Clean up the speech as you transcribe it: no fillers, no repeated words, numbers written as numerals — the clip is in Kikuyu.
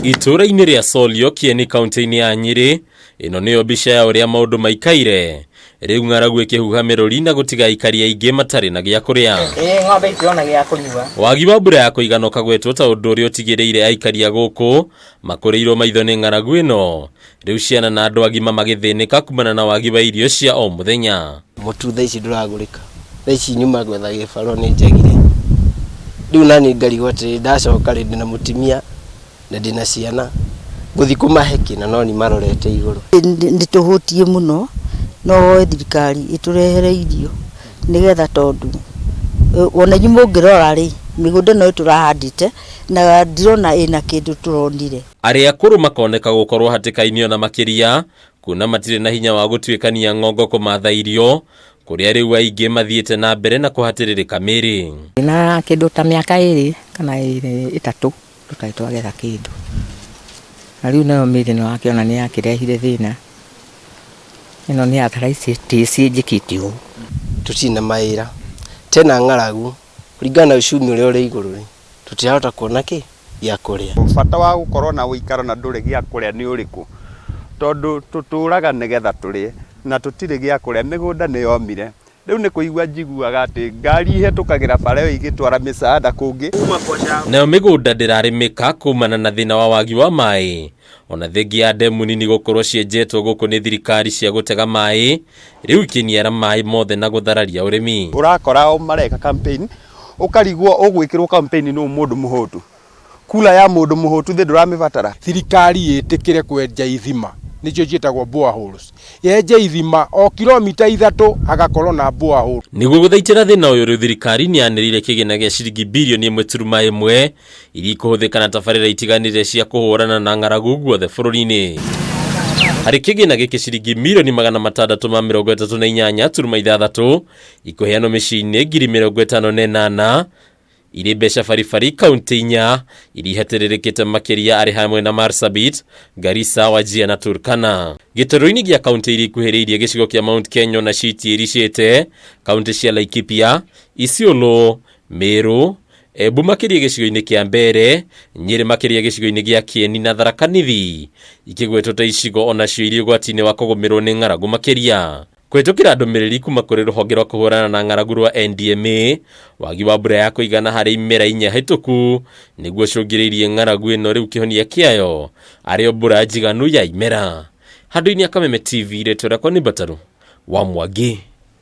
Itũũra-inĩ rĩa Solio, Kieni, kaunti-inĩ ya Nyĩrĩ, ĩno nĩyo mbica ya ũrĩa maũndũ maikaire. Rĩu ng'aragu ĩkĩhuha mĩrũri na gũtiga aikari aingĩ matarĩ na gĩa kũrĩa. Ĩĩ ng'ombe itirona gĩa kũnyua. Wagi wa mbura ya kũigana ũkagwetwo ta ũndũ ũrĩa ũtigĩrĩire aikari a gũkũ makũrĩirwo maitho nĩ ng'aragu ĩno. Rĩu ciana na andũ agima magĩthĩnĩka kumana na wagi wa irio cia o mũthenya. Mũtu thaa ici ndũragũrĩka, thaa ici nyuma gwetha gĩbarũa nĩ njagire. Rĩu naniĩ ngarigwo atĩrĩrĩ ndacoka rĩ ndĩna mũtumia na ndĩna ciana, ngũthiĩ kũmahe kĩ na no niĩ marorete igũrũ. Nĩ tũhũtiĩ mũno, no thirikari ĩtũrehere irio nĩgetha tondũ ona inyuĩ mũngĩrora rĩ, mĩgũnda ĩno tũrahandĩte na ndirona ĩna kĩndũ tũronire. Arĩa akũrũ makoneka gũkorwo hatĩka-inĩ ona makĩria kuona matirĩ na hinya wa gũtuĩkania ng'ongo kũmatha irio, kũrĩa rĩu aingĩ mathiĩte na mbere na kũhatĩrĩrĩka mĩĩrĩ. Na kĩndũ ta mĩaka ĩrĩ kana ĩrĩ ĩtatũ tũtarĩ twagetha kĩndũ. Na rĩu nayo mĩĩrĩ nĩ wakĩona nĩ yakĩrehire thĩna. Ĩno nĩ arthritis ĩnjĩkĩte ũũ. Tũtirĩ na mawĩra, tena ng'aragu, kũringana na uchumi ũrĩa ũrĩ igũrũ rĩ, tũtirahota kuona kĩ? Gĩa kũrĩa. Bata wa gũkorwo na ũikaro na ndũrĩ gĩa kũrĩa nĩ ũrĩkũ? Tondũ tũtũraga nĩgetha tũrĩe na tũtirĩ gĩa kũrĩa, mĩgũnda nĩ yomire. Rĩu nĩ kũigua njiguaga atĩ ngari ihĩtũkagĩra bara ĩyo igĩtwara mĩsaada kũngĩ. Nayo mĩgũnda ndĩrarĩmĩka kumana na thĩna wa wagi wa maĩ. Ona thengia ya ndemu nini gũkorwo cienjetwo gũkũ nĩ thirikari cia gũtega maĩ, rĩu ikĩniara maĩ mothe na gũthararia ũrĩmi. Ũrakora o mareka campaign, ũkarigwo ũgwĩkĩrwo campaign nũ mũndũ mũhũtu. Kura ya mũndũ mũhũtu thĩ ndũramĩbatara. Thirikari ĩtĩkĩre kwenja ithima nĩcio ciĩtagwo boreholes, yenje ithima o kilomita 3 hagakorwo na borehole. Nĩguo gũthaitĩra thĩna ũyũ rĩu thirikari nĩyanĩrĩire kĩgĩna gĩa ciringi birioni ĩmwe turuma ĩmwe iria ikũhũthĩka na tabarĩra itiganĩte cia kũhũrana na ng'aragu guothe bũrũri-inĩ. Harĩ kĩgĩna gĩkĩ ciringi mirioni 638.6 ikũheanwo mĩciĩ-inĩ 58,000 irĩ mbeca baribari kaunti inya iria ihatĩrĩrĩkĩte makĩria arĩ hamwe na Marsabit, Garissa, Wajir na Turkana. Gĩtarũ-inĩ gĩa kaunti iria ikuhĩrĩirie gĩcigo kĩa Mount Kenya ona citiĩricĩte, kaunti cia Laikipia, Isiolo, Meru, Embu makĩria gĩcigo-inĩ kĩa Mbeere, Nyĩrĩ makĩria gĩcigo-inĩ gĩa Kieni na Tharaka Nithi ikĩgwetwo ta icigo onacio irĩ ũgwati-inĩ wa kũgũmĩrwo nĩ ng'aragu makĩria. Kũhĩtũkĩra ndũmĩrĩri kuma kũrĩ rũhonge rwa kũhũrana na ng'aragu rwa NDMA, wagi wa mbura ya kũigana harĩ imera inya hĩtũku nĩguo ũcũngĩrĩirie ng'aragu ĩno rĩu kĩhonia kĩayo arĩ o mbura njiganu ya imera. Handũ-inĩ ya Kameme TV, rĩtwa rĩakwa nĩ Mbataru wa Mwangi.